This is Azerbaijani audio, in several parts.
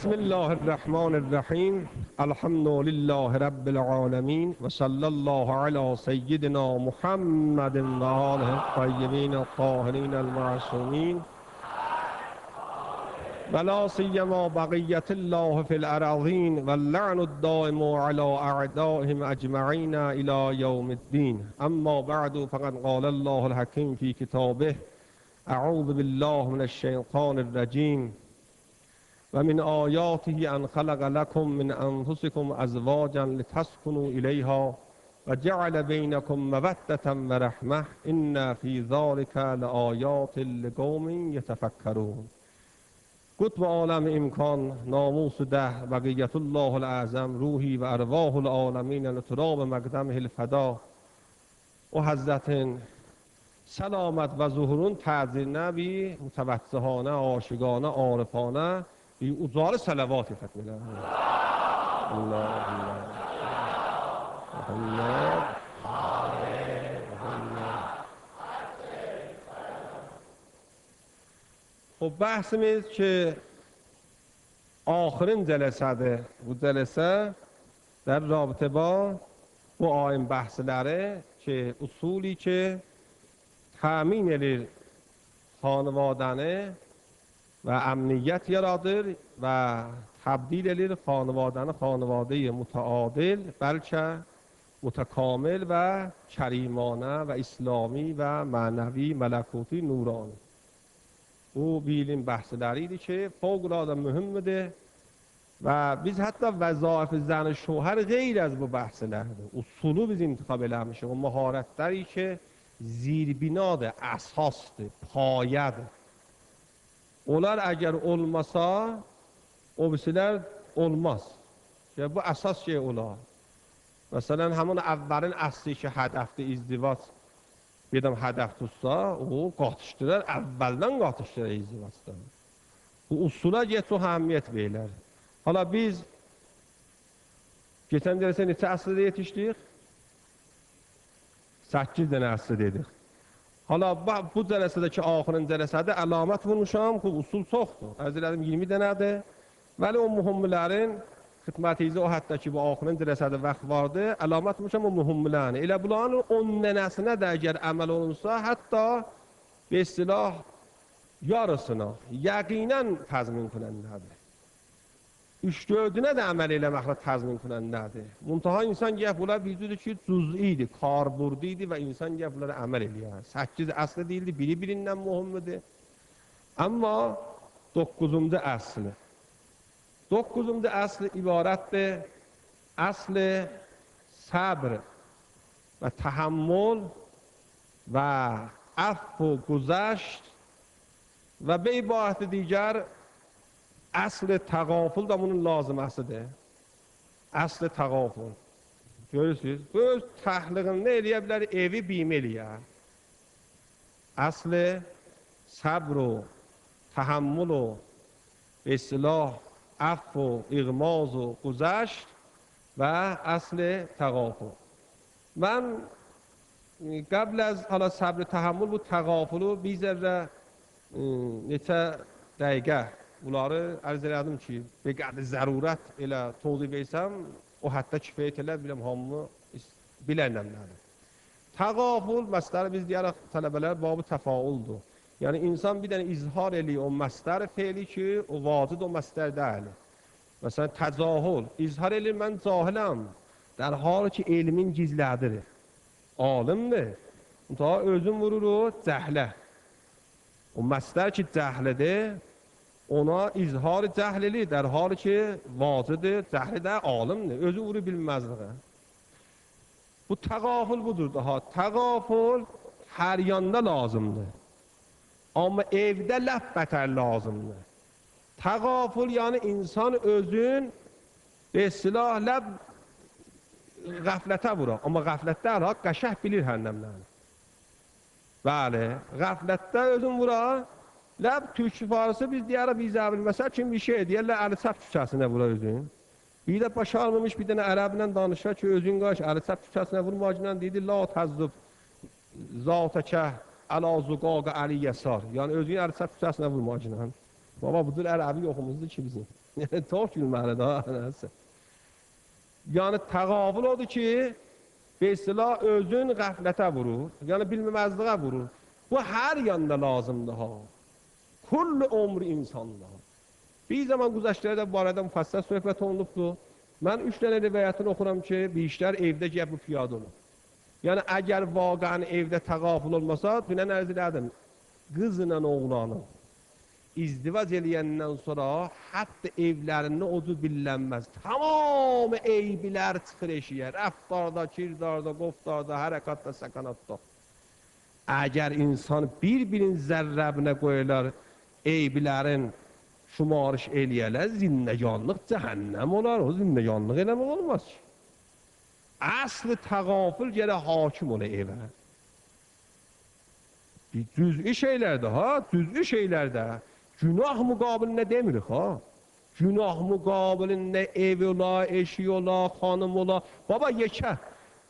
بسم الله الرحمن الرحیم. الحمد لله رب العالمین و صلی الله علی سیدنا محمد و آله الطیبین الطاهرین المعصومین ولا سیما بقیة الله فی الارضین واللعن الدائم علی اعدائهم اجمعین الی یوم الدین. اما بعد، فقد قال الله الحکیم فی کتابه: اعوذ بالله من الشیطان الرجیم و من آیاته ان خلق لكم من انفسكم ازواجا لتسكنوا الیها و جعل بینکم مودة و رحمة ان فی ذلک لآیات لقوم یتفکرون. قطب عالم امکان، ناموس ده، بقیت الله الاعظم، روحی و ارواح العالمین لتراب مقدمه الفدا و حضرت سلامت و ظهورون تعذیر بی متوسهانه، عاشقانه، عارفانه بی ازار صلوات ختم الله الله الله. خب بحثimiz که آخرین جلسədir. Bu جلسه در رابطه با bu ayın بحثləri که اصولی که təmin edir xanivadəni və əmniyyət yaradır və təbdil edir xanivadəni xanivadəyi mütəadil, bəlkə mütəkamil və kərimanə və İslami və mənəvi, mələkuti, nurani. Bu bilim bəhsləri idi ki, fövqəladə mühümdür və biz hətta vəzaif zən şوهر غیر از bu bəhslərdir. Usulü biz intikhab eləmişik, o məharətləri ki, zirbinadır, əsasdır, payədir. Onlar əgər olmasa, o birisilər olmaz. Yəni, bu əsas şey olar. Məsələn, həmin əvvəlin əsli ki, hədəfdir, izdivac, bir adam hədəf tutsa, o qatışdırar, əvvəldən qatışdırar izdivacdan. Bu usula get, çox əhəmiyyət verirlər. Hala biz keçən cələsə neçə əsrdə yetişdik? 8 dənə əsr dedik. Hala bu cələsədəki axırın cələsədə əlamət vurmuşam ki, usul çoxdur. Ərz elədim 20 dənədir. Vəli o mühümlərin xidmətinizə o hətta ki, bu axırın cələsədə vaxt vardı, əlamət vurmuşam o mühümlərini. Elə bunların 10 dənəsinə də əgər əməl olunsa, hətta bir istilah yarısına yəqinən təzmin künəndədir. 3-4-ünə də əməl eləməklə təzmin künəndədir. Muntaha insan gəh bunlar bildirdi ki, cüz'i idi, karbурdi idi və insan gəh bunlara əməl eləyər. 8 əsli deyildi, biri birindən mühümdür. Amma 9-cu əsli. 9-cu əsli ibarətdir əsli səbr və təhəmmül və əfv و گذشت və به عبارت دیگر اصل təğafül da bunun lazıməsidir. Əsl təğafül. Görürsünüz, bu öz təxliqini eləyə bilər, evi bimə eləyər. Əsl səbr و təhəmmül و اصلاح عفو و اغماز و گذشت و اصل تغافل. من قبل از حالا صبر تحمل bu təğafülü bir zərrə neçə dəqiqə bunları ərz elədim ki, bir qədər zərurət elə tozih versəm, o hətta kifayət elə biləm hamını bilənləmlədir. Təğafül məsələ biz deyərək tələbələr babı təfauldur. Yəni insan bir dənə izhar eləyir o məslər feili ki, o vacid o məslər deyil. Məsələn təcahül, izhar eləyir mən cahiləm, در حالی که elmin gizlədir. Alimdir. Daha özün vurur o cəhlə. O məslər ki cəhlidir, ona izhar cəhl eləyir, در حالی که vacidir, cəhli də alimdir. Özü vurur bilməzliğə. Bu təğafül budur daha. Təğafül hər yanda lazımdır. Amma evdə ləf bətər lazımdır. Təğafül yəni insan özün به اصطلاح ləb qəflətə vurur. Amma qəflətdə haqq qəşəh bilir hər nəmləri. Bəli, qəflətdə özün vura, ləb türk farsı biz deyərək bizə bilməsə kim bir şey deyərlər əli çəp küçəsinə vura özün. Bir də başarmamış bir dənə ərəblə danışır ki, özün qaş əli çəp küçəsinə vurmacla deyir la təzzub zatəkə əla zuqaqa əli yəsar. Yəni özün əli çəp küçəsinə vurmacla. Baba budur ərəbi yoxumuzdur ki bizim. Çox gülməlidir, ha, nəsə. Yəni, təğafül odur ki, bir istilah özün qəflətə vurur, yəni bilməməzliğə vurur. Bu hər yanda lazımdır, ha. Kullu ömrü insanda. Bir zaman güzəştlərdə bu barədə müfəssəl söhbət olunubdur. Mən 3 dənə rivayətini oxuram ki, bir işlər evdə gəl bu piyada olur. Yəni, əgər vaqəən evdə təğafül olmasa, dünən ərz elədim, qızla oğlanı izdivac eləyəndən sonra hətta evlərində odu billənməz. Tamam eyblər çıxır eşiyə, rəftarda, kirdarda, qoftarda, hərəkatda, səkanatda. Əgər insan bir-birinin zərrəbinə qoyarlar, eyblərin şumarış eləyələr, zindəganlıq cəhənnəm olar, o zindəganlıq eləmək olmaz ki. Əsl təğafül gərək hakim ola evə. Cüz'i şeylərdə, ha, cüz'i şeylərdə. Günah müqabilində demirik, ha. Günah müqabilində ev ola, eşik ola, xanım ola. Baba, yekə,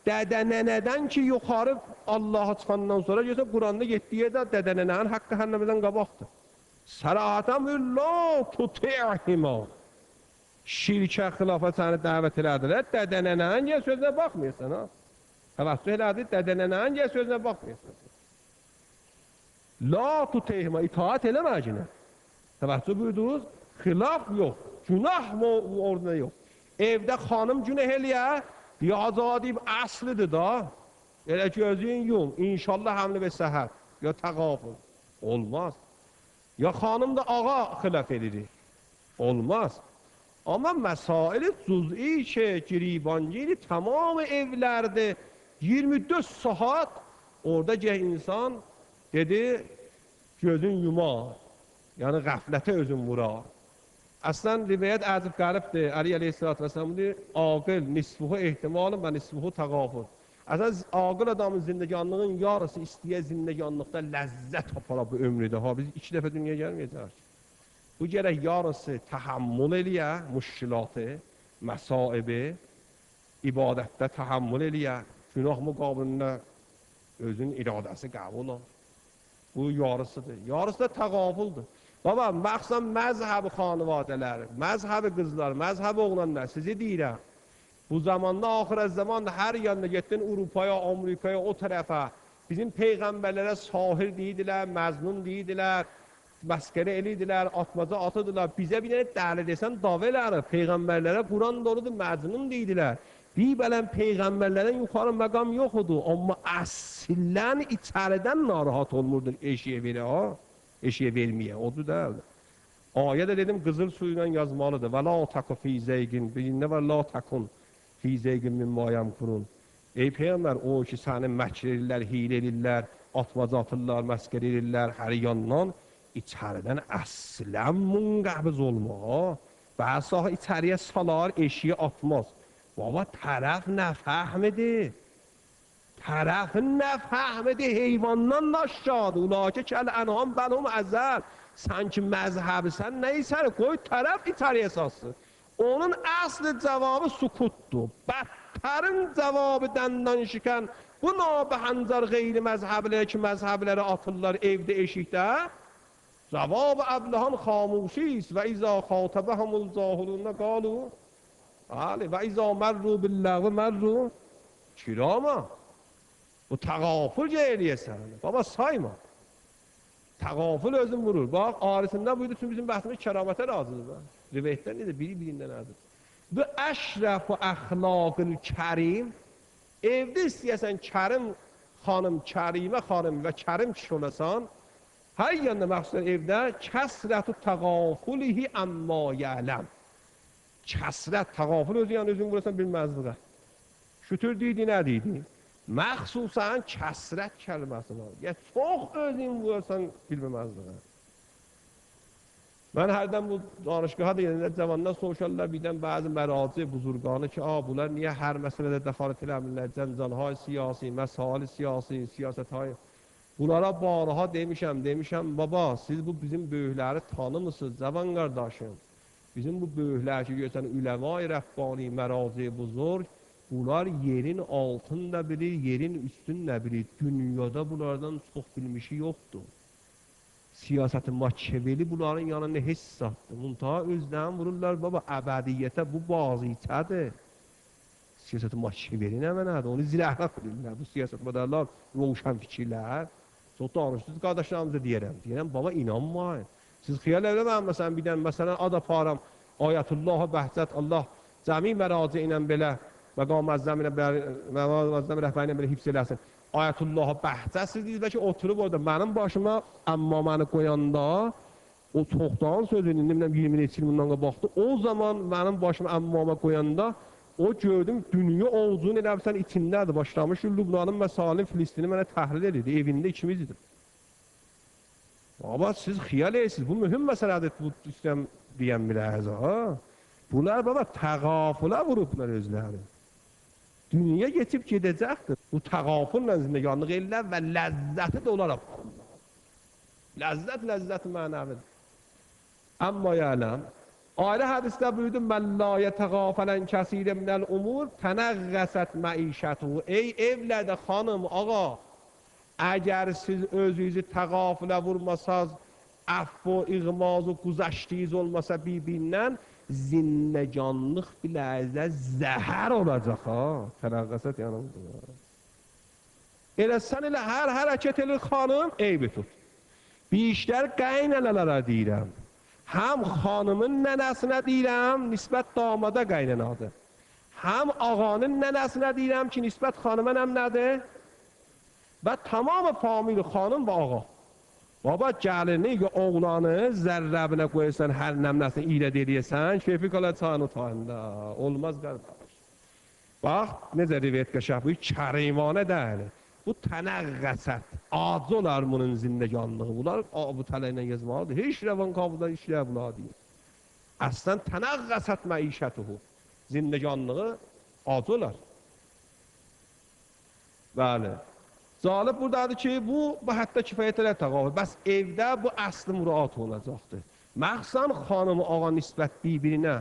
dədə nənədən ki, yuxarı Allaha çıxandan sonra, görsə, Quranda getdiyi yerdə dədə nənənin haqqı hənnəmədən qabaqdır. Sərahətən buyur, la tuti'hima. Şirkə xilafə səni dəvət elədilər, dədə nənənin gəl sözünə baxmıyorsan, ha. Təvəccüh elədi, dədə nənənin gəl sözünə baxmıyorsan. La tutihima, itaat eləməcinə. Təvəccüh buyurdunuz, xilaf yox, günah orada yox. Evdə xanım günah eləyə, deyib əslidir da. Elə gözün yum, inşallah həmli və səhər, ya təğafül. Olmaz. Ya xanım da ağa xilaf edirik. Olmaz. Amma məsaili cüz'i ki, giribangiri tamam evlərdə 24 saat orada gəh insan dedi, gözün yuma, yəni qəflətə özün vura. Əslən, rivayət əcib qəribdir. Əli əleyhissalatü vəssalam deyir, aqil nisfuhu ehtimalın və nisfuhu təğafül. Əslən, aqil adamın zindəganlığın yarısı istəyə zindəganlıqda ləzzət apara bu ömrüdə. Ha, biz 2 dəfə dünyaya gəlməyəcəyik. Bu gərək yarısı təhəmmül eləyə, müşkilatı, məsaibi, ibadətdə təhəmmül eləyə, günah müqabilində özünün iradəsi qəbul ol. Bu yarısıdır. Yarısı da təğafüldür. Baba, məxsusən məzhəbi xanivadələr, məzhəbi qızlar, məzhəbi oğlanlar, sizi deyirəm. Bu zamanda, axirət zamanda hər yanda getdin Avropaya, Amerikaya, o tərəfə. Bizim peyğəmbərlərə sahir deyirdilər, məznun deyirdilər, məsqərə eləyirdilər, atmaca atırdılar. Bizə bir dənə dəli desən dava elərir. Peyğəmbərlərə Quran doludur, məcnun deyirdilər. Bir bələn peyğəmbərlərdən yuxarı məqam yox idi. Amma əslən içəridən narahat olmurdur eşiyə verə, ha? Eşiyə verməyə, odur deyildi. Ayə də dedim, qızıl suyu ilə yazmalıdır. Və la taku fi zeyqin, birində var la takun fi zeyqin min ma yəmkurun. Ey peyğəmbər, o ki səni məkr edirlər, hilə edirlər, atmaca atırlar, məsqərə edirlər hər yandan, içəridən əslən münqəbiz olma, ha? Bəzi axı içəriyə salar, eşiyə atmaz. Baba, tərəf nə fəhmidir? Tərəfin nə fəhmidir? Heyvandan da aşağıdır. Ulakə kəl ənham bəlhum əzəl. Sən ki məzhəbisən, nə içəri? Qoy tərəf içəriyə satsın. Onun əsli cavabı sukutdur. Bədtərin cavabı dəndan şikən. Bu nabəhəncər qeyri məzhəblər ki, məzhəblərə atırlar evdə, eşikdə. Cavab-ı əbləhan xamuşis və izə xatəbəhumul cahilunə qalu. Bəli, və izə mərru billəğvi mərru kirama. Bu təğafül eləyəsən. Baba, sayma. Təğafül özün vurur. Bax, arisində buyurdu, çünki bizim bəhdimiz kəramətə razıdır. Rivayətlər necə? Biri-birindən razıdır. Bu əşrəfu əxlaqül kərim, evdə istəyəsən Kərim xanım, Kərimə xanım və Kərim kişi olasan, hər yanda məxsusən evdə kəsrətü təğafülihi əmma yələm. Kəsrət, təğafül özü, yəni özün vurasan bilməzliğə. Şütür deydi, nə deydi? Məxsusən kəsrət kəlməsi var. Ya çox özün vurasan bilməzliğə. Mən hərdən bu danışqaha da gedəndə cavandan soruşarlar, birdən bəzi məraci buzurqanı ki, bunlar niyə hər məsələdə dəxalət eləmirlər, cəncalhay siyasi, məsail siyasi, siyasəthay. Bunlara baraha demişəm, baba, siz bu bizim böyükləri tanımırsınız, cavan qardaşım. Bizim bu böyüklər ki, görsən, üləma-i rəbbani, məraci buzurg, bunlar yerin altını da bilir, yerin üstünü də bilir. Dünyada bunlardan çox bilmişi yoxdur. Siyasəti Machiavelli bunların yanında heç satdı. Muntaha özlərini vururlar, baba, əbədiyyətə bu bazıçədir. Siyasəti Machiavelli nə mənadır? Onu zirəhrət edirlər. Bu siyasətmədarlar, roşan fikirlər. Çox danışdınız, qardaşlarımıza deyirəm. Deyirəm, baba, inanmayın. Siz xiyal eləməyin, məsələn, bir dənə, məsələn, ad aparam, Ayətullahı Bəhcət, Allah cəmi məraci ilə belə, məqam əzzəm ilə, məqam əzzəm rəhbəri ilə belə hifz eləsin. Ayətullahı Bəhcət, siz deyirsiniz ki, oturub orada mənim başıma əmmaməni qoyanda, o çoxdan sözünü, nə biləm, 20 neçə il bundan qabaqdı, o zaman mənim başıma əmmamə qoyanda, o gördüm, dünya ovucunun elə sən içindədir, başlamış Lübnanın məsalini, Filistini mənə təhlil edirdi, evində ikimiz idim. Baba, siz xiyal edirsiniz, bu mühüm məsələdir, bu istəyəm deyən bir əhəzə, ha? Bunlar, baba, təğafülə vurublar özləri. Dünya geçib gedəcəkdir. Bu təğafülla zindeganlıq edirlər və ləzzəti də olaraq. Ləzzət, ləzzət mənəvidir. Amma yələm, ayrı hədisdə buyurdu, mən la yətəğafələn kəsirə minəl umur, tənəğğəsət məişətuhu. Ey evlərdə xanım, ağa, əgər siz özünüzü təğafülə vurmasaz, əff o, iğmaz o, güzəştiyiz olmasa bir-birindən, zindeganlıq biləzə zəhər olacaq, ha. Tənəğğəsət yanımdır. Elə sən elə hər hərəkət edir xanım, eybi tut. Bir işlər qaynanalara deyirəm. Həm xanımın nənəsinə deyirəm, nisbət damada qaynanadır. Həm ağanın nənəsinə deyirəm ki, nisbət xanıma nəm nədir? Və tamamı famili xanım və ağa. Baba, gəlini ya oğlanı zərrəbinə qoyursan, hər nəmnəsini iyrəd eləyəsən, keyfi qala çayın otağında. Olmaz qardaş. Bax, necə rivayət qəşəng bu, kərimanə deyil. Bu tənəğğəsət, acı olar bunun zindeganlığı. Bunlar bu tələ ilə gezmalıdır. Heç rəvan qabıdan işlər bunlar deyir. Əslən, tənəğğəsət məişətuhu. Zindeganlığı acı olar. Bəli. Cəlib buradadır ki, bu hətta kifayət elə təqavül. Bəs evdə bu əsli muraat olacaqdır. Məxsusən xanımı ağa nisbət bir-birinə,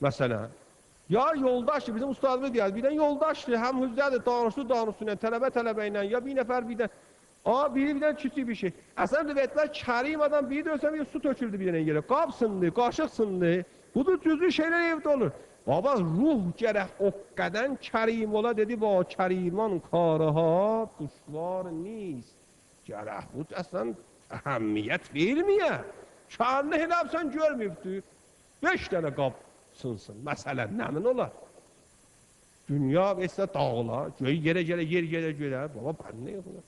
məsələn, ya yoldaşdır, bizim ustadımız deyər, birdən yoldaşdır, həm hüzzədir, danışdı, danışdı ilə, tələbə tələbə ilə, ya bir nəfər birdən, biri birdən kiçik bir şey. Əslən, rivayətlər kərim adam, biri dönsəm, su töküldü bir dənə yerə, qab sındı, qaşıq sındı, budur cüzlü şeylər evdə olur. Baba, ruh gərək o qədər kərim ola, dedi, va kəriman karıha duşvar nist. Gərək bu əslən əhəmiyyət verməyə. Kərini elə sən görməyibdir. 5 dənə qab sınsın, məsələn, nəmin olar? Dünya etsə dağılar, göy yerə gələ, yer gələ görə. Baba, mən nə yapılır?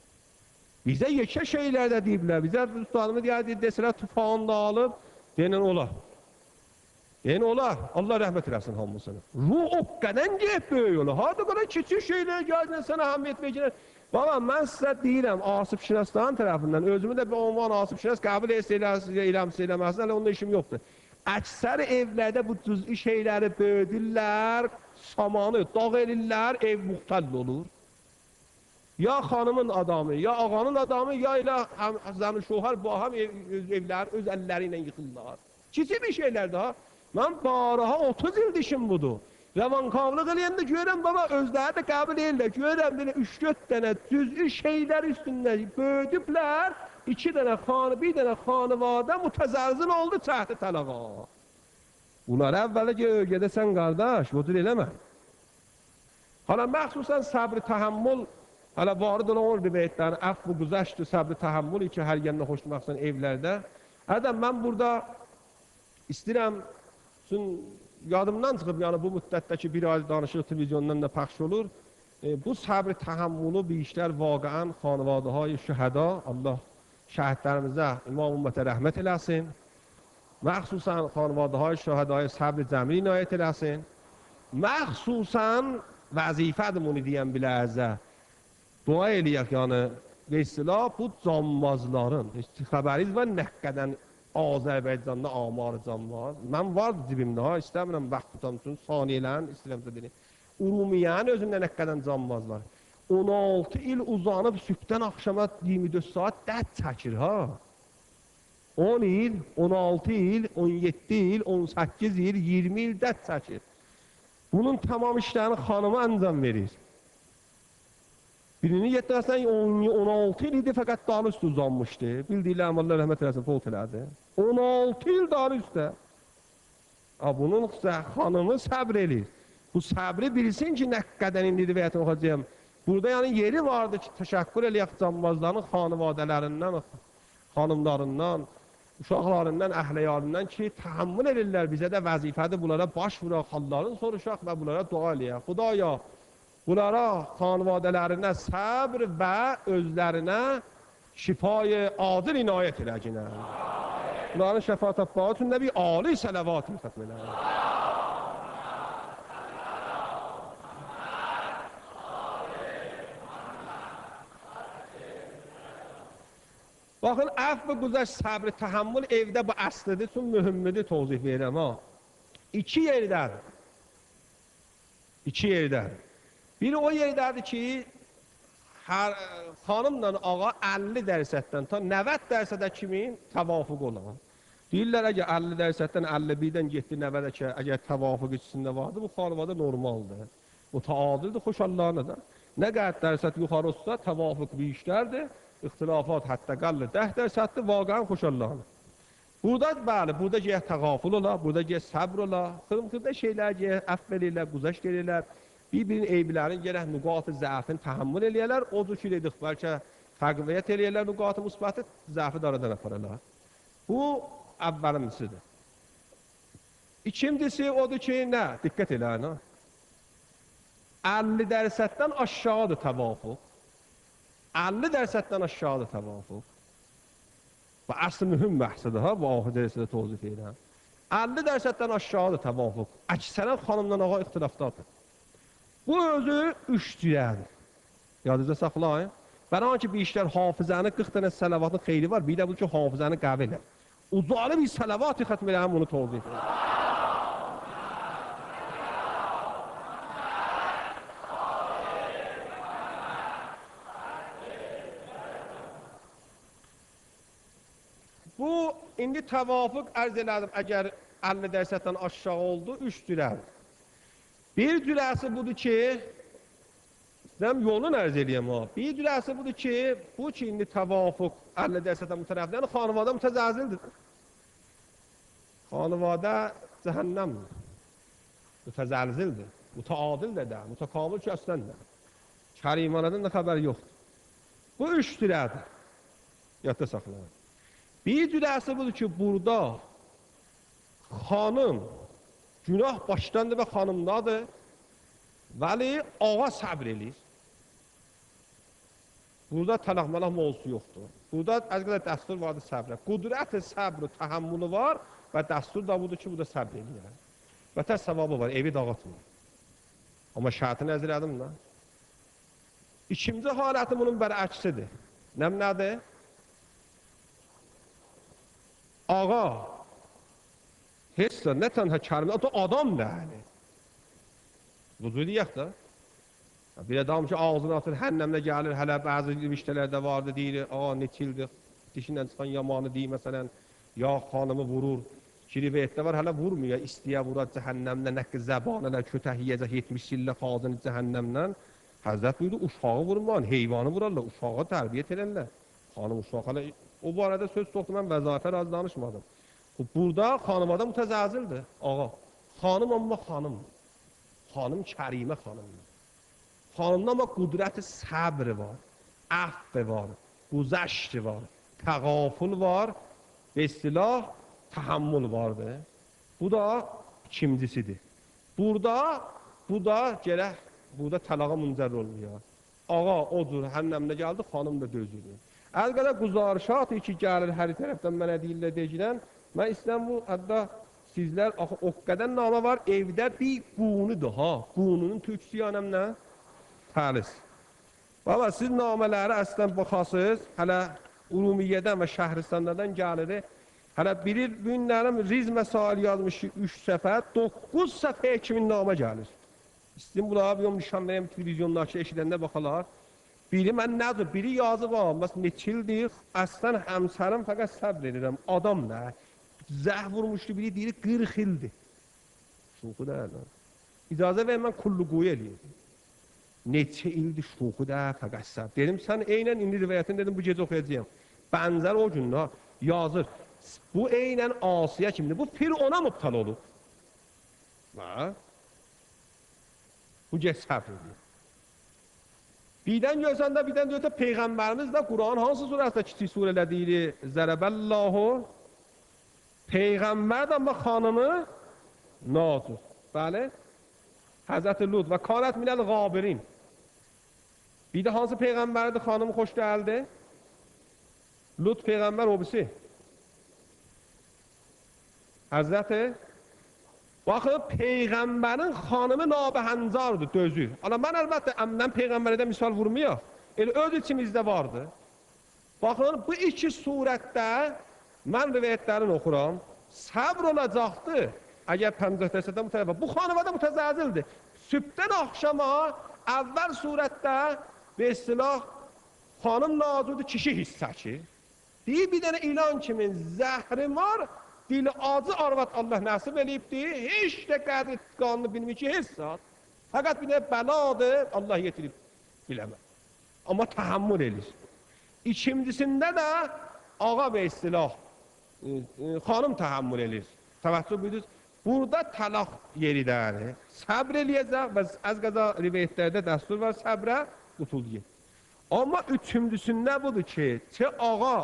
Bizə yekə şeylər də deyiblər. Bizə ustadımız deyir, desələr, tufanı da alıb, denən olar. Yəni olar, Allah rəhmət eləsin hamısını. Ruh o qədər gəlib böyük olar. Harada qədər kiçik şeylər gəldin, sənə əhəmiyyət verirlər. Baba, mən sizə deyirəm, Asif Şinasların tərəfindən, özümü də bir ünvan Asif Şinas qəbul eləmsə, eləməsin, hələ onda işim yoxdur. Əksər evlərdə bu cüz'i şeyləri böyüdürlər, samanı dağ elirlər, ev muxtəll olur. Ya xanımın adamı, ya ağanın adamı, ya elə zən-ı şohar bu ham evlər öz əlləri ilə yıxırlar. Kiçik bir şeylər daha. Mən baraha 30 il dişim budur. Rəvanqavlıq eləyəndə görürəm, baba, özləri də qəbul edirlər. Görürəm, belə 3-4 dənə cüz'i şeylər üstündə böyüdüblər. 2 dənə xanı, 1 dənə xanıvadə mütəzərzil oldu çəhdi tələqa. Bunlar əvvələ gedəsən, qardaş, bu cür eləmə. Hala, məxsusən səbr-i təhəmmül, hələ varid olan o rivayətlərin əff-u güzəştdir, səbr-i təhəmmül ki, hər yerinə xoşdur, məxsusən evlərdə. Ədəm, mən burada istəyirəm, çünki yadımdan çıxıb, yəni bu müddətdə ki, bir ay danışıq televizyondan da pəxş olur. Bu səbr-i təhəmmülü bir işlər vaqəən xanivadəهای şühəda, Allah şəhidlərimizə, İmam ümmətə rəhmət eləsin. Məxsusən xanivadəهای şühədaya səbr-i cəmil inayət eləsin. Məxsusən vəzifədir bunu deyən biləzə. Dua eləyək, yəni, istilah bu canbazların, heç xəbəriniz var nə qədər Azərbaycanda amar canbaz. Mən vardı cibimdə, ha, istəmirəm vaxt tutam üçün, saniyələrin istəyirəm sizə deyim. Urumiyyənin özündə nə qədər canbaz var. 16 il uzanıb sübhdən axşama 24 saat dərd çəkir, ha. 10 il, 16 il, 17 il, 18 il, 20 il dərd çəkir. Bunun tamam işlərini xanıma əncam verir. Birinin yetməsən 16 il idi, fəqət dalı üstü uzanmışdı. Bildiklərim Allah rəhmət eləsin, fovt elədi. 16 il dalı üstə. Bunun xanımı səbr eləyir. Bu səbri bilsin ki, nə qədər indi rivayətini oxuyacağım. Burada yəni yeri vardı ki, təşəkkür eləyək cambazların xanivadələrindən, xanımlarından, uşaqlarından, əhliyarından ki, təhammül edirlər, bizə də vəzifədir, bunlara baş vuraq, hallarını soruşaq və bunlara dua eləyək. Xudaya, bunlara, xanivadələrinə səbr və özlərinə şifayı adil inayət eləginə. Bunların şəfaət tapmağı üçün də bir ali sələvat xətm eləyin. Baxın, əfv-i güzəşt, səbr, təhəmmül evdə bu əslidir, üçün mühümmidir, tozih verirəm, ha. İki yerdədir. İki yerdədir. Biri o yerdədir ki, hər, xanımla ağa 50 dərsətdən ta 90 dərsədə kimi təvafuq olan. Deyirlər, əgər 50 dərsətdən 51-dən getdi 90-ə ki, əgər təvafuq içində vardır, bu xanımada normaldır. Müteadildir, xoş Allahına da. Nə qədər dərsət yuxarı olsa, təvafuq bir işlərdir. İxtilafat hətta qallı 10 dərsətdir, vaqəən xoş Allahına. Burada, bəli, burada gəyək təğaful ola, burada gəyək səbr ola, xırım-xırda şeylər gəyək əfv eləyirlər, güzəşt eləyirlər. Bir-birinin eybilərin gərək nüqat-ı zəfini təhəmmül eləyərlər, odur ki, dedik, bəlkə təqviyyət eləyərlər nüqat-ı müsbəti, zəfi də aradan aparırlar. Bu, əvvəlimisidir. İkincisi odur ki, nə? Diqqət eləyin, ha? 50 dərsətdən aşağıdır təvafuq. 50 dərsətdən aşağıdır təvafuq. Bu, əsl mühüm bəhsidir, ha? Bu, ahir dərsidə tozif edirəm. 50 dərsətdən aşağıdır təvafuq. Əksərən xanımdan ağa ixtilafdadır. Bu, özü üç cürədir. Yadınızda saxlayın. Bəran ki, bir işlər hafizəni, 40 dənə sələvatın xeyri var, bir də bu ki, hafizəni qəvi elə. Ucalı bir sələvat xətm eləyəm, bunu tozif edirəm. Bu, indi təvafuq ərz elədim, əgər 50 dərsətdən aşağı oldu, üç cürədir. Bir cürəsi budur ki, istəyirəm yolunu ərz eləyəm ha. Bir cürəsi budur ki, bu ki, indi təvafuq 50 dərsətdən bu tərəfdən, yəni xanıvadə mütəzəlzildir. Xanıvadə cəhənnəmdir, mütəzəlzildir, müteadil də də, mütəkamil ki, əslən də. Kərimanədən də xəbər yoxdur. Bu üç cürədir. Yadda saxlayın. Bir cürəsi budur ki, burada xanım, günah başdandır və xanımdadır, vəli ağa səbr eləyir. Burada təlaq-məlaq mövzusu yoxdur. Burada az qədər dəstur vardır səbrə. Qudrət-i səbr, təhəmmülü var və dəstur da budur ki, burada səbr eləyir. Və təs savabı var, evi dağıtmır. Amma şərtini əzir elədim də. İkinci haləti bunun bərəksidir. Nədir? Ağa, heç də nə tənha kərimdə, o adam da yəni. Bu deyək də. Bir adam ki, ağzını atır, hənnəmlə gəlir, hələ bəzi riştələrdə vardı, deyir, ağa, neçildir, dişindən çıxan yamanı deyir, məsələn, ya xanımı vurur, ki, rivayətdə var, hələ vurmuyor, istiyə vurar cəhənnəmlə, nə ki, zəbanələr, kötək yiyəcək 70 illə xazını cəhənnəmdən. Həzrət buyurdu, uşağı vurmayın, heyvanı vurarlar, uşağı tərbiyyət edərlər. Xanım uşaq hələ, o bu arada söz çoxdur, mən vəzifə razı danışmadım. Burada xanımada mütəzəlzildir, ağa. Xanım amma xanımdır. Xanım kərimə xanımdır. Xanımda amma qudrəti səbri var, əfvi var, güzəşti var, təğaful var, və istilah təhəmmül vardır. Bu da ikincisidir. Burada, bu da gərək, burada təlağa müncər olmuyor. Ağa o cür hənnəmdə gəldi, xanım da dözürdü. Əl qədər quzarışat ki, gəlir hər tərəfdən mənə deyirlər, deyirlər. Mən istəyirəm bu, hətta sizlər, axı, o qədər namə var, evdə bir qunudur, ha. Qununun türkçüsü yanəm nə? Təlis. Baba, siz namələri əslən baxasınız, hələ Urumiyyədən və Şəhristanlardan gəlir. Hələ biri günlərim riz məsail yazmış ki, 3 səfə, 9 səfəyə kimin namə gəlir. İstəyim bunlara bir nişan verəm, televizyondakı eşidəndə baxalar. Biri mən nədir? Biri yazıb, ha, məsələn, neçildir, əslən həmsərim fəqət səbr edirəm, adam nə? Zəh vurmuşdu, biri deyir, 40 ildir. Şuxu deyil. İcazə verin, mən kulluquyu eləyim. Neçə ildir şuxu da, fəqət səbr. Dedim, sən eynən indi rivayətini dedim, bu gecə oxuyacağım. Bənzər o gündə yazır. Bu eynən Asiyə kimdir? Bu Firona mübtəla olub. Ha? Bu gec səbr edir. Birdən görsən də, birdən görsən Peyğəmbərimiz də Quranın hansı surəsində kiçik surələ deyir? Zərəbəllahu. Peyğəmbər də amma xanımı Nazur. Bəli. Həzrəti Lut və kanət minəl qabirin. Bir də hansı peyğəmbərdir xanımı xoş gəldi? Lut peyğəmbər o birisi. Həzrəti baxın, peyğəmbərin xanımı nabəhəncardır, dözür. Amma mən əlbəttə əmdən peyğəmbərə də misal vurmayaq. Elə öz içimizdə vardı. Baxın, bu iki surətdə mən rivayətlərini oxuram. Səbr olacaqdı. Əgər pəncəhdəsədən bu tərəfə. Bu xanıma da mütəzəzildir. Sübhdən axşama əvvəl surətdə به اصطلاح xanım nazudur, kişi hissəki. Deyir, bir dənə ilan kimin zəhri var, dili acı arvad Allah nəsib eləyibdir, heç də qədri qanunu bilmir ki, heç saat. Fəqət bir dənə bəladır, Allah yetirib, biləmə. Amma təhəmmül edir. İkincisində də ağa به اصطلاح xanım təhəmmül edir. Təvəccüh buyurdunuz. Burada təlaq yeri də səbr eləyəcək və az qəza rivayətlərdə dəstur var səbrə qutuldu. Amma üçüncüsündə budur ki, çə ağa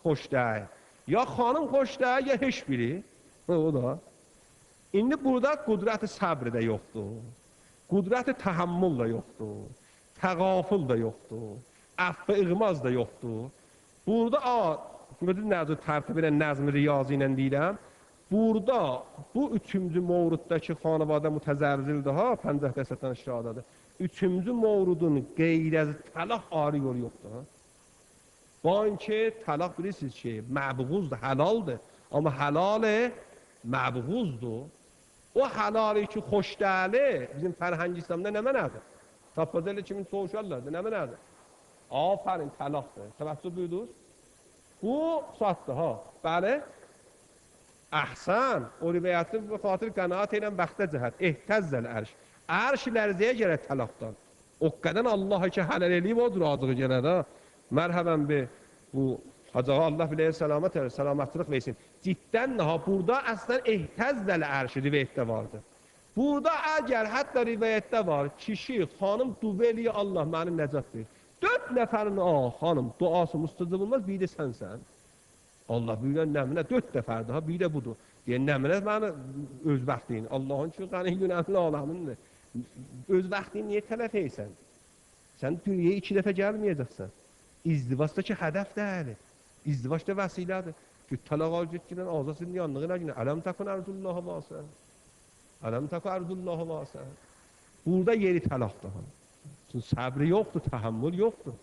xoş deyil, ya xanım xoş deyil, ya heç biri. O da. İndi burada qüdrəti səbr də yoxdur. Qüdrəti təhəmmül də yoxdur. Təğafül də yoxdur. Əff-i iğmaz da yoxdur. Burada gördünüz nə tərtib ilə, nəzm-i riyazi ilə deyirəm. Burada bu üçüncü mövruddakı xanəvadə mütəzərzildir ha, 50% aşağıdadır. Üçüncü mövridun qeyr-əz təlaq arı yolu yoxdur. Ha? با اینکه təlaq bilirsiniz ki, məbğuzdur, həlaldır. Amma həlalı məbğuzdur. O həlalı ki, xoşdəli bizim fərhəng İslamda nə mənadır? Tappazelli kimin soğuşarlardır, nə mənadır? Afərin, təlaqdır. Təvəccüh buyurdunuz. Bu satdı ha. Bəli. Əhsən, o rivayəti bu xatir qənaət ilə bəxtə cəhət. Ehtəzzəl ərş. Ərş lərzəyə gələr təlaqdan. O qədər Allah ki, həlal eləyib, odur acığı gələr ha. Mərhəbən be bu Hacı Allah biləyə səlamət eləsin, səlamətçilik versin. Ciddən ha, burada əslən ehtəzzəl ərşi rivayətdə vardı. Burada əgər hətta rivayətdə var, kişi, xanım dua eləyə Allah mənim nəcat verir. 4 nəfərin xanım duası müstəcab olmaz, bir də sənsən. Allah buyuran nəminə 4 nəfərdir, ha, bir də budur. Deyən nəminə məni öz vaxtin, Allahın ki, qani günəmli aləmindir. Öz vaxtini niyə tələf etsən? Sən dünyaya 2 dəfə gəlməyəcəksən. İzdivacdakı hədəf deyil. İzdivac da vəsilədir. Ki, tələq al getgilən azad sizin yanlığı nə günə? Ələm təkun ərzullaha vasə. Ələm təkun ərzullaha vasə. Burada yeri təlaqdır. Çünki səbri yoxdur, təhəmmül yoxdur.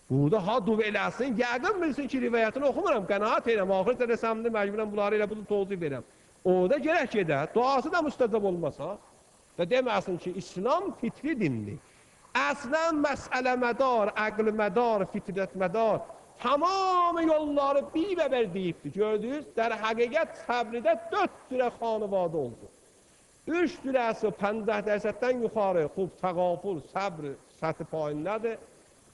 Burada ha dua eləsin, yəqin bilsin ki, rivayətini oxumuram, qənaət edirəm, axır cələsəmdə məcburəm bunları elə bunu tozuyub verəm. Orada gərək gedə, duası da müstəcab olmasa və deməsin ki, İslam fitri dindir. Əslən məsələ mədar, əql mədar, fitrət mədar, tamamı yolları bir və bir deyibdir. Gördünüz, در həqiqət səbridə 4 cürə xanıvadə oldu. 3 cürəsi 50%-dən yuxarı, xub, təğaful, səbr səthi payındadır.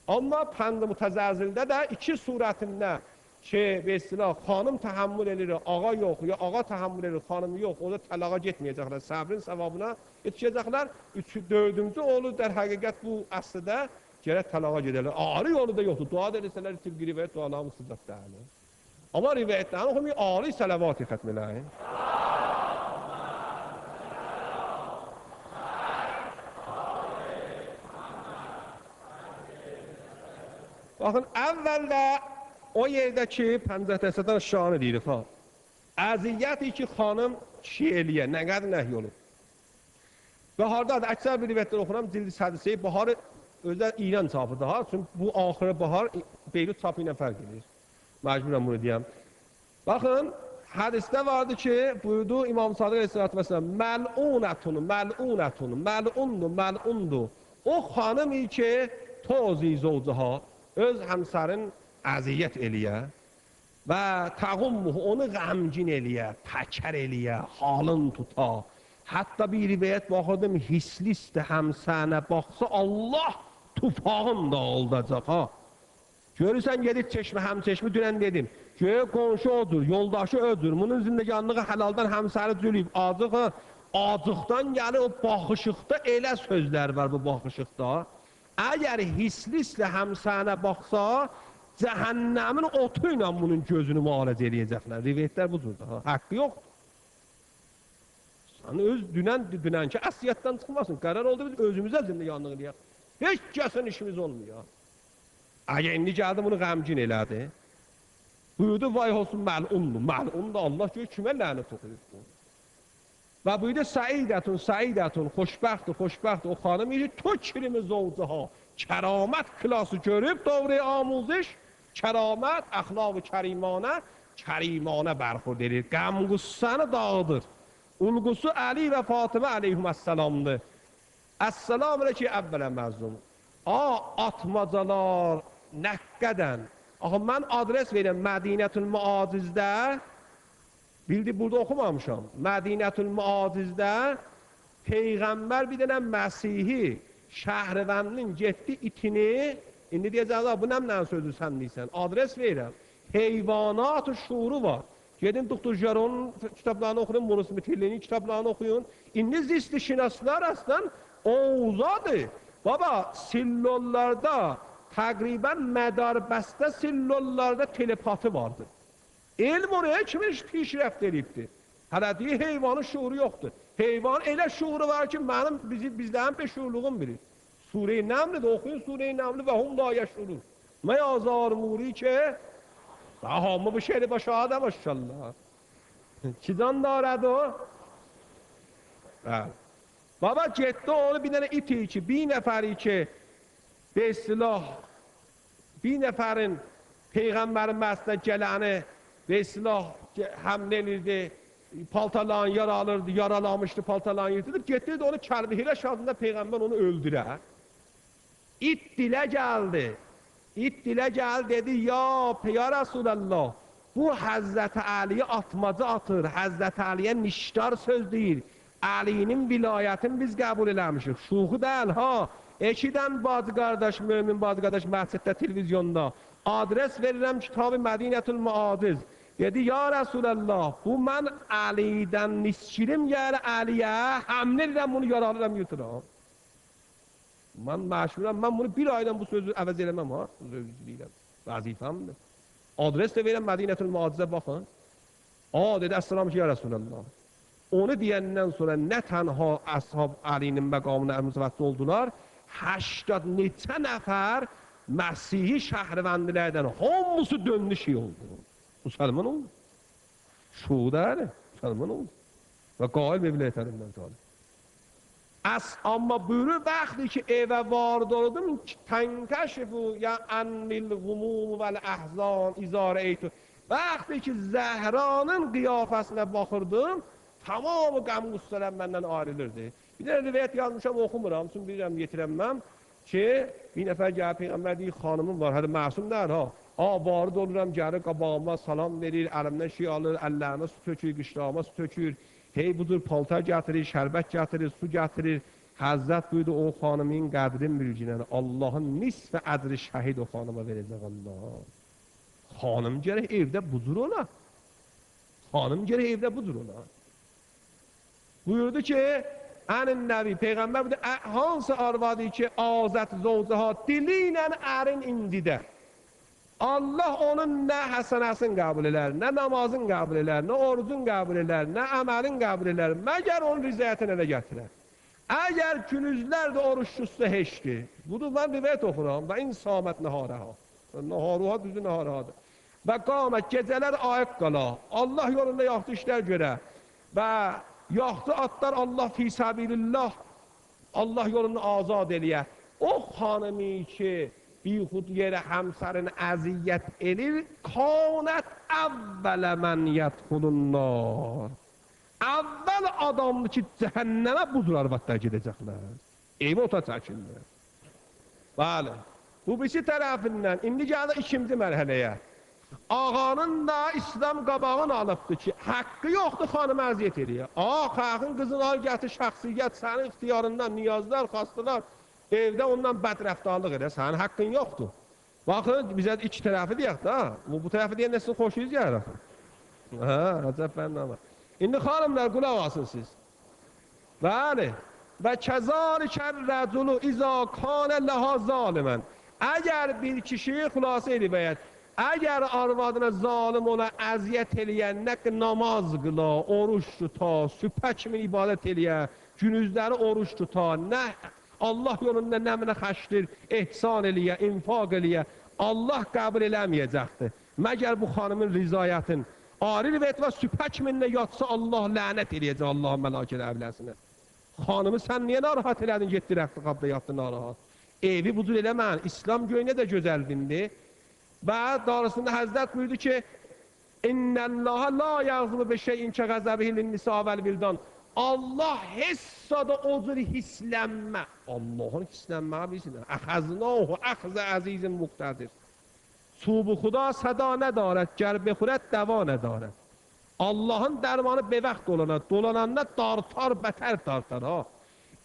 Amma pənd-i mütəzəzildə də 2 surətində ki, به اصطلاح xanım təhəmmül edir, ağa yox, ya ağa təhəmmül edir, xanım yox, orada təlağa getməyəcəklər, səbrin savabına yetişəcəklər. 4-cü olur, در həqiqət bu əsrdə gərək təlağa gedərlər. Ağrı yolu da yoxdur. Dua da eləsələr, tibqi rivayət duaları müstəcab deyil. Amma rivayətlərini oxumayın, ağrı sələvat-ı xətm eləyin. Baxın, əvvəldə o yerdə ki, 50%-dən aşağını deyirik, ha. Əziyyəti ki, xanım kişi eləyə, nə qədər nəhy olub. Baharda da əksər bir rivayətlər oxuram, cildi sədisi, baharı özdə İran çapıdır, ha. Çünki bu axırı bahar Beyrut çapı ilə fərq edir. Məcburam bunu deyəm. Baxın, hədisdə vardı ki, buyurdu İmam Sadıq əleyhissalatu vesselam, məl'unətun, məl'unətun, məl'undur, məl'undur. O xanım ki, tozi zovcaha, öz həmsərin əziyyət eləyə və təğummuhu, onu qəmgin eləyə, pəkər eləyə, halın tuta. Hətta bir rivayət baxırdım, hisli həmsənə baxsa, Allah tufağın da aldacaq, ha. Görürsən, gedib çeşmə, həmçeşmə, dünən dedim. Göyə qonşu odur, yoldaşı ödür. Bunun zindeganlığı həlaldan həmsəri cülüyüb. Acıq, ha. Acıqdan gəlir o baxışıqda elə sözlər var bu baxışıqda. Əgər hisli-hisli həmsənə baxsa, cəhənnəmin otu ilə bunun gözünü müalicə eləyəcəklər. Rivayətlər bu cürdür. Ha. Haqqı yoxdur. Sən öz dünənki əsliyyətdən çıxmasın. Qərar oldu biz özümüzə zindeganlıq eləyək. Heç kəsin işimiz olmuyor. Əgər indi gəldi bunu qəmgin elədi. Buyurdu, vay olsun məlundur. Məlun da Allah gör kimə lənət oxuyur bu. Və buyurdu, səidətun, səidətun, xoşbəxtdir, xoşbəxtdir. O xanım ki, تو kirimi zovcuha, kəramət klası görüb, doğru amuziş, kəramət, əxlaq-ı kərimanə, kərimanə bərxurd edir. Qəm qüssəni dağıdır. Ulqusu Əli və Fatimə əleyhüməssalamdır. Əssalamu aleyki əvvələ məzlum. A, atmacalar nə qədər. Axı, mən adres verirəm Mədinətül Müazizdə, bildi, burada oxumamışam. Mədinətül Müazizdə Peyğəmbər bir dənə Məsihi şəhrivəndin getdi itini, indi deyəcəklər, bu nə sözü sən deyirsən? Adres verirəm. Heyvanat-ı şuuru var. Gedin Doktor Jaronun kitablarını oxuyun, Morris Mitterlinin kitablarını oxuyun. İndi zistişinaslar aslında oğuzadır. Baba, sillollarda, təqribən mədarbəstə sillollarda telepatı vardır. Elm oraya kimin pişrəft edibdir? Hələ deyir, heyvanın şuuru yoxdur. Heyvan elə şuuru var ki, mənim, bizlərin beşuurluğum bilir. Surə-i Nəmlidir, oxuyun Surə-i Nəmli və hum la yeşurun. Məyazar muri ki, hamı bu şehri başa da maşallah. Ki can darədi o? Bəli. Baba getdi onu bir dənə iti ki, bir nəfəri ki, به اصطلاح bir nəfərin Peyğəmbərin məscidinə gələni به اصطلاح həmlə elirdi, paltalarını yaralırdı, yaralamışdı, paltalarını yırtırdı. Getirdi onu Kərbi Hirəş adında Peyğəmbər onu öldürə. İt dilə gəldi. İt dilə gəldi, dedi, ya Rəsulallah, bu Həzrəti Əliyə atmaca atır, Həzrəti Əliyə nişdar söz deyir. Əlinin vilayətini biz qəbul eləmişik. Şuxu deyil, ha. Eşidən bacı qardaş, mömin bacı qardaş məsciddə, televizyonda. Adres verirəm kitabı Mədinətül Müaziz. Dedi, ya Rəsulallah, bu mən Əlidən niskirim gəlir Əliyə, həml edirəm, bunu yaralıram, yuturam. Mən məşhuram, mən bunu bir aydan bu sözü əvəz eləməm, ha, bu sözü deyirəm, vəzifəmdir. Adres də verirəm Mədinətül Müazizə, baxın. A, dedi, əssalam ki, ya Rəsulallah. Onu deyəndən sonra nə tənha əshab Əlinin məqamına mütəvəccüh oldular, 80 neçə nəfər Məsihi şəhrivəndilərdən hamısı döndü şey oldu. Müsəlman oldu. Şuur müsəlman oldu. Və qail mevləyətlərindən talib. Amma buyurur, vaxtı ki evə varid oldum, tənkəşifu ya ennil qumum vəl əhzan izarə eytu. Vaxtı ki Zəhranın qiyafəsinə baxırdım, tamamı qəm qüssələr məndən ayrılırdı. Bir dənə rivayət yazmışam, oxumuram, çünki bilirəm, yetirəmməm ki, bir nəfər gəlib Peyğəmbər deyir, xanımım var, hələ məsum deyil, ha. A, varid oluram, gəlir qabağıma salam verir, əlimdən şey alır, əllərimə su tökür, qışlağıma su tökür. Hey, budur, paltar gətirir, şərbət gətirir, su gətirir. Həzrət buyurdu, o xanımın qədrin bilginən, Allahın nisfə ədri şəhid o xanıma verəcək Allah. Xanım gərək evdə budur ola. Xanım gərək evdə budur ola. Buyurdu ki, ənin nəbi, Peyğəmbər buyurdu, hansı arvadı ki, azət zovcaha dili ilə ərin indidə. Allah onun nə həsənəsini qəbul elər, nə namazını qəbul elər, nə orucunu qəbul elər, nə əməlini qəbul elər, məgər onun rizayətini elə gətirər. Əgər günüzlər də oruç tutsa heçdir. Budur, mən rivayət oxuram və insamət nəharəha. Nəharuha düzü nəharəhadır. Və qamət gecələr ayıq qala, Allah yolunda yaxşı işlər görə və yaxşı atlar Allah fi səbilillah, Allah yolunu azad eləyə. O xanımı ki, bixud yerə həmsərini əziyyət edir, kanət əvvələ mən yədxulunnar. Əvvəl adamdır ki, cəhənnəmə bu cür arvadlar gedəcəklər. Evi ota çəkirlər. Bəli. Bu birisi tərəfindən, indi gəldik ikinci mərhələyə. Ağanın da İslam qabağını alıbdır ki, haqqı yoxdur xanıma əziyyət eləyə. Ağa, xalqın qızını al gətir, şəxsiyyət sənin ixtiyarından niyazlar, xastalar, evdə ondan bəd rəftarlıq elə, sənin haqqın yoxdur. Baxın, bizə iki tərəfi deyək da, bu tərəfi deyəndə sizin xoşunuz gəlir axı. Hə, əcəb bəndə var. İndi xanımlar, qulaq asın siz. Bəli, və kəzalikər rəculu izə kanə ləhə zalimən. Əgər bir kişi, xülasə rivayət, əgər arvadına zalim ola, əziyyət eləyən, nə namaz qıla, oruç tuta, sübhə kimi ibadət eləyə, günüzləri oruç tuta, nə Allah yolunda nəminə xəşdir, ehsan eləyə, infaq eləyə, Allah qəbul eləməyəcəkdir. Məgər bu xanımın rizayətin, ari rivayət və sübhə kimində yatsa Allah lənət eləyəcək Allahın məlakələ əvləsinə. Xanımı sən niyə narahat elədin, getdi rəxti qabda yatdı narahat. Evi bu cür eləmən, İslam göyünə də gözəldindir. Və darısında Həzrət buyurdu ki, İnnəllaha la yəğzıbu bi şeyin ki qəzəbihi linnisa vəl vildan. Allah heç da o cür hisslənmə. Allahın hisslənməyi bilsinlər. Əxəznahu əxzə əzizin muqtədir. Subu xuda səda nədarət, gər bexurət dəva nədarət. Allahın dərmanı bevaxt dolana, dolananda dartar, bətər dartar. Ha.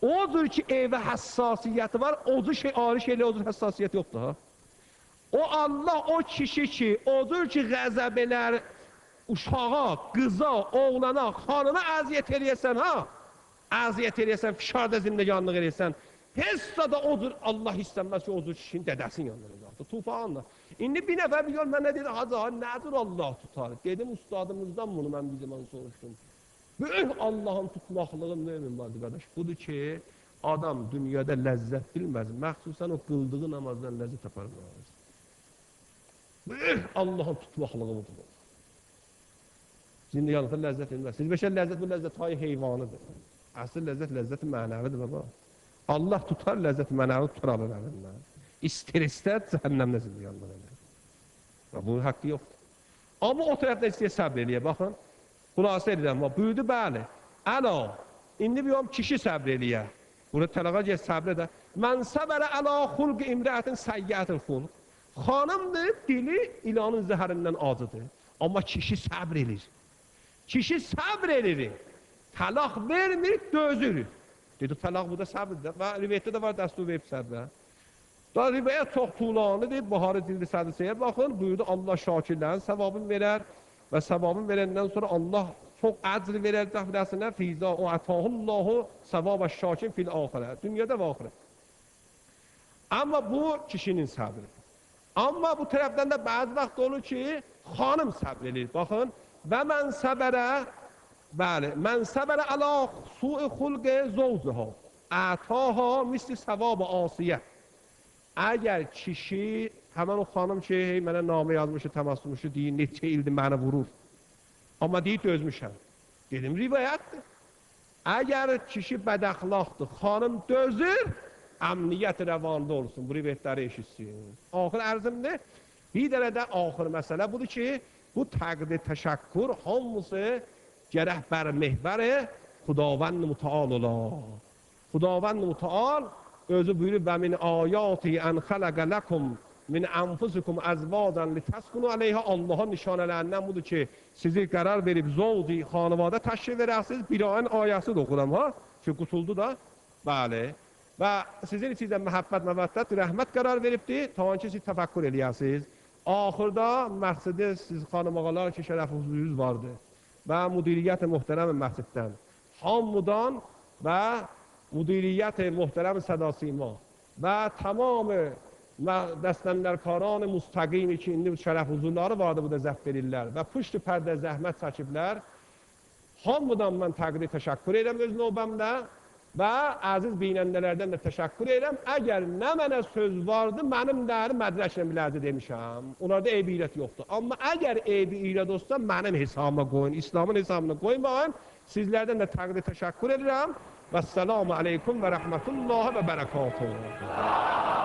O cür ki evə həssasiyyəti var, o cür şey, ayrı şeylə o cür həssasiyyəti yoxdur. Ha. O Allah o kişi ki, o cür ki qəzəb elər uşağa, qıza, oğlana, xanıma əziyyət eləyəsən, ha? Əziyyət eləyəsən, fişarda zindeganlıq eləyəsən. Heç da o cür Allah istəməz ki, o cür kişinin dədəsinin yanına qaldı. Tufanla. İndi bir nəfər bir gör mənə dedi, hacı, nədir Allah tutar? Dedim, ustadımızdan bunu mən bir zaman soruşdum. Böyük Allahın tutmaqlığı mümin vardı qardaş. Budur ki, adam dünyada ləzzət bilməz. Məxsusən o qıldığı namazdan ləzzət aparmaz. Böyük Allahın tutmaqlığı budur. Zindeganlıqda ləzzət bilməz. Siz beşər ləzzət bu ləzzət hay heyvanıdır. Əsl ləzzət ləzzət mənəvidir baba. Allah tutar ləzzət mənəvi tutar alır əlindən. İstər-istər cəhənnəmdə zindeganlıq edir. Və bunun haqqı yoxdur. Amma o tərəfdə istəyir səbr eləyə, baxın. Xülasə edirəm, buyurdu, bəli. Əla, indi bir kişi səbr eləyə. Burada tələqa gəl səbr edə. Mən səbərə əla xulq imrəətin səyyətin xulq. Xanımdır, dili ilanın zəhərindən acıdır. Amma kişi səbr eləyir. Kişi səbr eləyir. Təlaq vermir, dözür. Dedi, təlaq bu da səbirdir. Və rivayətdə də var, dəstur verib səbrə. Da rivayət çox tulanıdır. Buxarı cildi sədisəyə baxın. Buyurdu, Allah şakirlərin səvabını verər. Və səvabını verəndən sonra Allah çox əcr verər dəfrəsinə. Fizə o ətahullahu səvabə şakir fil axirə. Dünyada və axirə. Amma bu kişinin səbri. Amma bu tərəfdən də bəzi vaxt olur ki, xanım səbr eləyir. Baxın, və mən səbərə, bəli, mən səbərə əla su'i xulqi zovcuha, ətaha misli səvab-ı asiyə. Əgər kişi, həmən o xanım ki, hey, mənə namə yazmışı, təmas tutmuşu, deyir, neçə ildir məni vurur. Amma deyir, dözmüşəm. Dedim, rivayətdir. Əgər kişi bədəxlaqdır, xanım dözür, əmniyyət rəvanında olsun, bu rivayətləri eşitsin. Axır ərzimdir. Bir dənə də axır məsələ budur ki, bu təqdir təşəkkür hamısı gərək bər mehvəri Xudavənd mütəal ola. Xudavənd mütəal özü buyurur, və min ayati ən xələqə ləkum min ənfusikum əzvacan litəskunu aleyhə. Allahın nişanələrindən budur ki, sizi qərar verib zovci xanəvadə təşrif verəsiniz. Bir ayın ayəsi də oxuram, ha? Ki, qutuldu da. Bəli. Və sizin içinizdə məhəbbət, məvəddət, rəhmət qərar veribdir, ta ki siz təfəkkür eləyəsiniz. Axırda məscidi siz xanım ağalar ki, şərəf huzurunuz vardır və müdiriyyət möhtərəm məsciddən, hamıdan və müdiriyyət möhtərəm Səda Sima və tamam dəstəndərkaran müstəqimi ki, indi şərəf huzurları vardı, bu da zəbt verirlər və puştu pərdə zəhmət çəkiblər. Hamıdan mən təqdir təşəkkür edirəm öz növbəmdə və əziz binəndələrdən də təşəkkür edirəm. Əgər nə mənə söz vardı, mənim dəri mədrəklə bilərdi demişəm. Onlarda eybi irət yoxdur. Amma əgər eybi irət olsa, mənim hesabıma qoyun, İslamın hesabına qoymayın. Sizlərdən də təqdir təşəkkür edirəm. Vəssalamu aleykum və rəhmətullahi və bərəkatuhu.